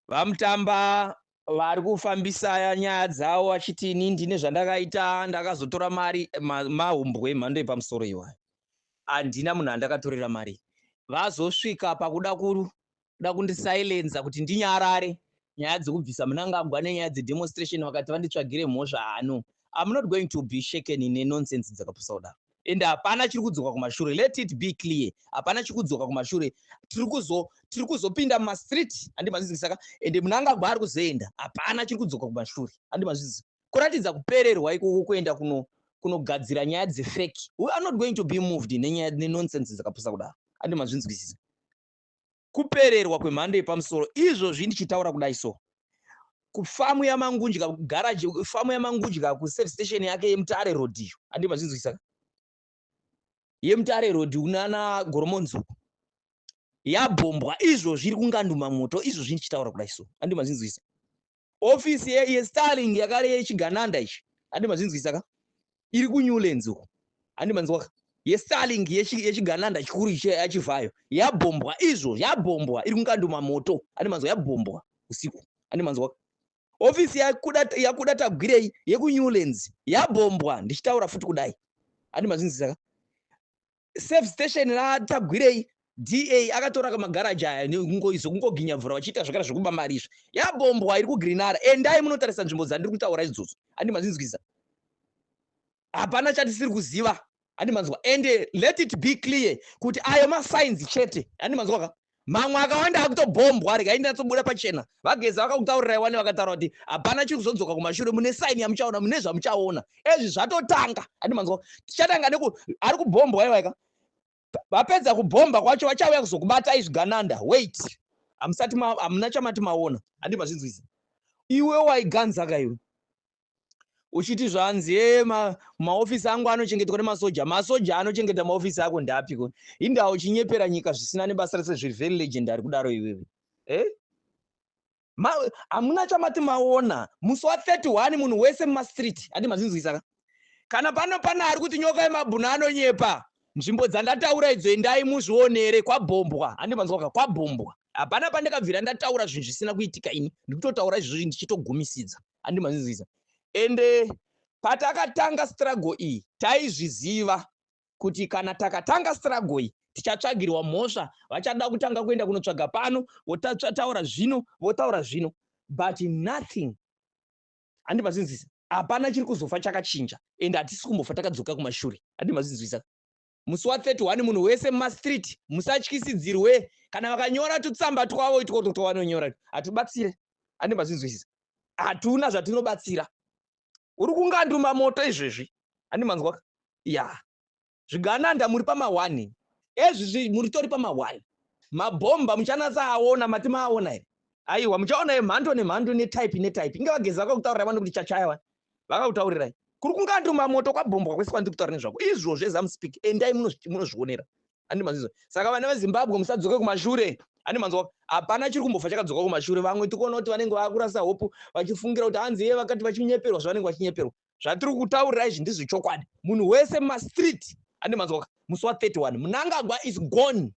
VaMutamba vari kufambisa nyaya dzavo vachiti ini ndine zvandakaita, ndakazotora mari. Mahumbwe emhando yepamusoro iwayo. Handina munhu andakatorera mari. Vazosvika pakuda kuda kundisilenza kuti ndinyarare nyaya dzekubvisa Mnangagwa nenyaya dzedemonstration, vakati vanditsvagire mhosva. Hano, I'm not going to be shaken nenonsense dzakapusa kudaro. Ende hapana chiri kudzoka kumashure. Let it be clear, hapana chiri kudzoka kumashure. Tiri kuzopinda mumastreet, handi mazvizwisaka? Ende Mnangagwa ari kuzoenda. Hapana chiri kudzoka kumashure, handi mazvizwisisa? Kuratidza kupererwa ikoko, kuenda kunogadzira nyaya dzefake. We are not going to be moved nenyaya nenonsense dzakapusa kudaro, handi mazvinzwisisa? Kupererwa kwemhando yepamusoro. Izvozvi ndichitaura kudai, so kufamu yaMangudya, garaji, famu yaMangudya, kuservice station yake yeMutare Road iyo, handi mazvinzwisisa? YeMutare Road unana Goromonzuku yabhombwa. Izvozvi iri kunganduma moto izvozvi ndichitaura kudai so, handi mazvinzwisisa? Ofisi yeStarlink yakare, yechigananda ichi, handi mazvinzwisisa ka? Iri kuNewlands uko, handi manzwaka? YeStarlink, yechigananda chikuru ichi, yachivhayo yabhombwa. Izvo yabhombwa, iri kunganduma moto, handi manzwa? Yabhombwa usiku, handi manzwaka? Ofisi yaKuda Tagwirei yekuNewlands yabhombwa ndichitaura futi kudai, handi mazvinzwisisa ka? Service station raTagwirei da akatora magaraji aya zokungoginya mvura vachiita zvakare zvekuba mari izvi, yabhombwa, iri kuGrinara. Endai munotarisa nzvimbo dzandiri kutaura idzodzo, handi mazvinzwisisa? Hapana chatisiri kuziva, handi manzwa? Ende let it be clear kuti ayo masigns chete, handi manzwa ka? Mamwe akawanda akutobhombwa. Regai ndinatsobuda pachena. VaGeza vakakutaurirai wane, vakataura kuti hapana chiri kuzodzoka kumashure. Mune sign yamuchaona, mune zvamuchaona. Ezvi zvatotanga, handi manzwa? Tichatanga neku ari kubhombwa iwaika. Vapedza kubhomba kwacho, vachauya kuzokubatai zvigananda. Wait, hamusati hamuna chamati maona, handi mazvinzwisa? Iwe waiganza ka iwe uchiti zvanzi ye maofisi angu anochengetwa nemasoja. Masoja anochengeta maofisi ako ndapiko? Indawo uchinyepera nyika zvisina nebasa rese, zviri very legendary kudaro iwewe, eh? Hamuna chamati maona. Musi wa31 munhu wese mumastreet, handi mazvinzwisa ka? Kana pano pana ari kuti nyoka yemabhunu anonyepa, nzvimbo dzandataura idzo endai muzvionere. Kwabhombwa, handi manzwa ka? Kwabhombwa. Hapana pandakabvira ndataura zvinhu zvisina kuitika. Ini ndikutotaura izvozvi ndichitogumisidza, handi mazvinzwisa? Ende patakatanga struggle iyi, taizviziva kuti kana takatanga struggle iyi tichatsvagirwa mhosva. Vachada kutanga kuenda kunotsvaga pano, votaura zvino, votaura zvino, but nothing, handi mazvinzwisa? Hapana chiri kuzofa chakachinja, ende hatisi kumbofa takadzoka kumashure, handi mazvinzwisa? Musi wa31 munhu wese mumastreet. Musatyisidzirwe kana vakanyora tutsamba twavo itwotwo twavanonyora. Hatibatsire, handi mazvinzwisisa? Hatuna zvatinobatsira. Uri kunganduma moto izvezvi, handi manzwa ya? Zvigananda muri pama1 ezvizvi, muri tori pama1. Mabhomba muchanatsa aona, mati maaona here? Aiwa, muchaona yemhando nemhando, netype netype. Inge vaGeza vakakutaurirai vano kuti chachaya wani, vakakutaurirai kuri kunganduma moto, kwabhombwa kwese kwandiri kutaura nezvako izvozvo. Ezamspeak, endai munozvionera, handi mazvizwa? Saka vana veZimbabwe, musadzoke kumashure, handi manzwa? Hapana chiri kumbofa chakadzoka kumashure. Vamwe tikuona kuti vanenge vakurasa hope, vachifungira kuti hanzi iye vakati vachinyeperwa zvavanenge vachinyeperwa. Zvatiri kutaurira izvi ndizvo chokwadi. Munhu wese mumastreet, handi manzwa? Musi wa31 Mnangagwa is gone.